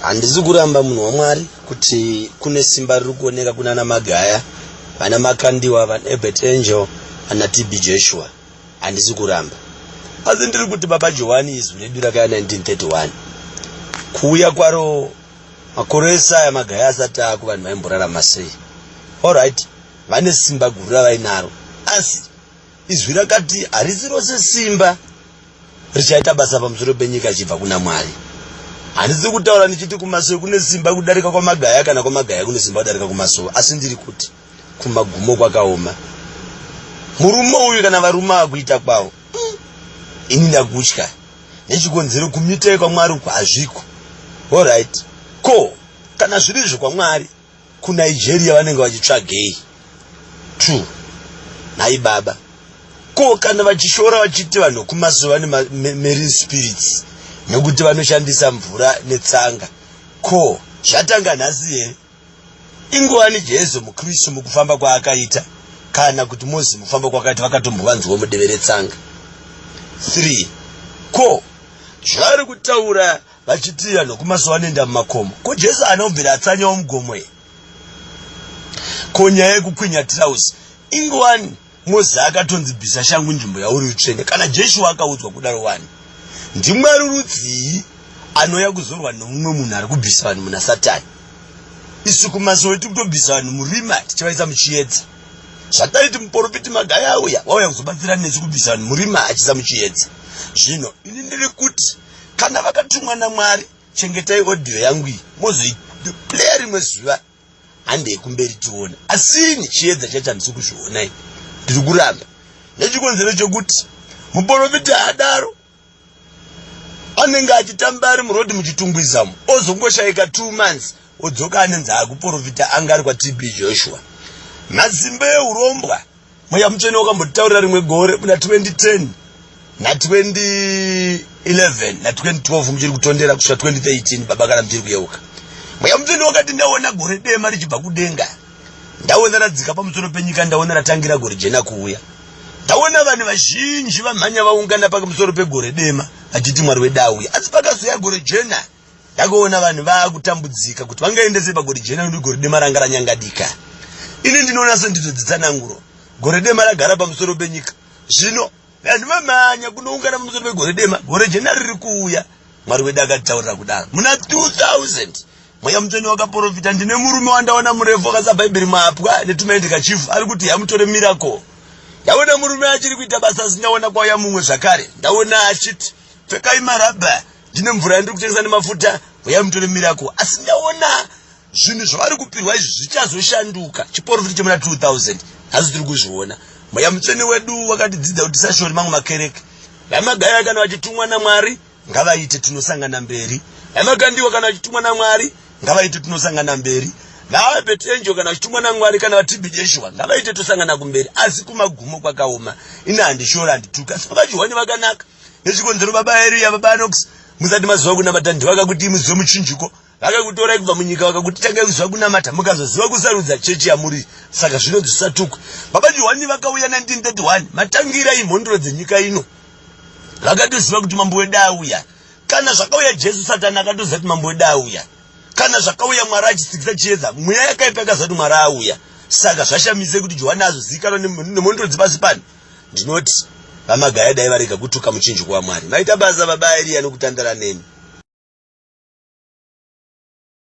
Handisi kuramba munhu waMwari kuti kune simba riri kuoneka kunana Magaya, vana Makandiwa, vana Ebert Angel, vana TB Joshua. Handisi kuramba. Asi ndiri kuti Baba Johani izwi redu rakaya 1931. Kuuya kwaro makore ese aya Magaya asati ako vanhu vaimborarama sei. Alright, vane simba guru ravainaro. Asi izwi rakati harisi rose simba richaita basa pamusoro penyika achibva kuna Mwari. Handisi kutaura ndichiti kumasowe kune simba kudarika kwamagaya kana kwamagaya kune simba kudarika kumasowe, asi ndiri kuti kumagumo kwakaoma. Murume uyu kana varume ava kuita kwavo, ini ndakutya nechikonzero kumitai kwaMwari uku hazviko. Alright, ko kana zviri zvekwamwari kuNigeria vanenge vachitsvagei? 2 nhai baba ko kana vachishora vachiti vanhu kumaso vane marine spirits nekuti vanoshandisa mvura netsanga ko zvatanga nhasi here ingowani jesu mukristu mukufamba kwaakaita kana kuti mozi mukufamba kwakaita vakatombovanzwa mudeve retsanga 3 ko zvavari kutaura vachiti vanhu kumaso vanoenda mumakomo ko jesu haana kubvira atsanyawo mugomo here ko nyaya yekukwinya tirausi ingowani mozi akatonzi bvisa shangu nzvimbo yauri utsvene kana jeshua akaudzwa kudaro wani ndimwari rudzii anouya kuzorwa nomumwe munhu ari kubvisa vanhu muna satani isu kumasowe tiri kutobvisa vanhu murima tichivaisa muchiedza zvataiti muporofiti magaya auya wauya kuzobatsira nesu kubvisa vanhu murima achiisa muchiedza zvino ini ndiri kuti kana vakatumwa namwari chengetai audio yangu iyi mozoiplaya rimwe zuva handei kumberi tione asini chiedza chacho handisi kuzviona ini ndiri kuramba nechikonzero chekuti muporofita haadaro anenge achitamba ari murodhi muchitungwizamo ozongoshaika two months odzoka anenzi akuporofita anga ari kwatb joshua masimba eurombwa Mweya Mutsvene wakambotitaurira rimwe gore muna 2010 na 2011 na 2012 muchiri kutondera kusvika 2013 baba kana muchiri kuyeuka. Mweya Mutsvene wakati ndaona gore dema richibva kudenga. Ndaona radzika pamusoro penyika, ndaona ratangira gore jena kuuya. Ndaona vanhu vazhinji vamhanya vaungana pamusoro pegore dema vachiti Mwari wedu auya. Asi pakazouya gore jena Ndakaona vanhu vakutambudzika kuti vangaende sei pagore jena nekuti gore dema ranga ranyangadika. Ini ndinoona sendidzo dzitsananguro. Gore dema ragara pamusoro penyika. Zvino vanhu vamhanya kunoungana pamusoro pegore dema. Gore jena riri kuuya. Mwari wedu akatitaurira kudaro. Muna 2000 Mweya Mutsvene wakaporofita ndine murume wandaona murefu akasa Bhaibheri mapwa netumaindi kachifu ari kuti yamutore miracle. Ndaona murume achiri kuita basa asi ndaona kwauya mumwe zvakare. Ndaona achiti pfekai marabha ndine mvura yandiri kutengesa nemafuta huyai mutore miracle asi ndaona zvinhu zvavari kupirwa izvi zvichazoshanduka chiporofita chemuna 2000 nhasi tiri kuzviona mweya mutsvene wedu wakatidzidza kuti tisashori mamwe makereke vamagaya kana vachitumwa namwari ngavaite tinosangana mberi vamagandiwa kana vachitumwa namwari ngavaite tinosangana mberi vaabet angel kana vachitumwa namwari kana vatb jeshua ngavaite tosangana kumberi asi kumagumo kwakaoma ini handishora handituka asi vakajuhwani vakanaka nechikonzero baba Eriya baba Anox musati maziva kunamata ndivakakuti muzive muchinjiko vakakutorai kubva munyika vakakuti tangai kuziva kunamata mukazoziva kusarudza chechi yamuri saka zvinonzi zvisatukwe baba Johani vakauya 1931 matangira imhondoro dzenyika ino vakatoziva kuti mambo wedu auya kana zvakauya Jesu satani akatoziva kuti mambo wedu auya kana zvakauya Mwari achitsikisa chiedza mweya yakaipa yakaziva kuti Mwari auya saka zvashamise kuti Johani azozivikanwa nemhondoro dzepasi pano Ndinoti VaMagaya dai varega kutuka muchinjiko waMwari. Maita basa baba Eriya nokutandara neni.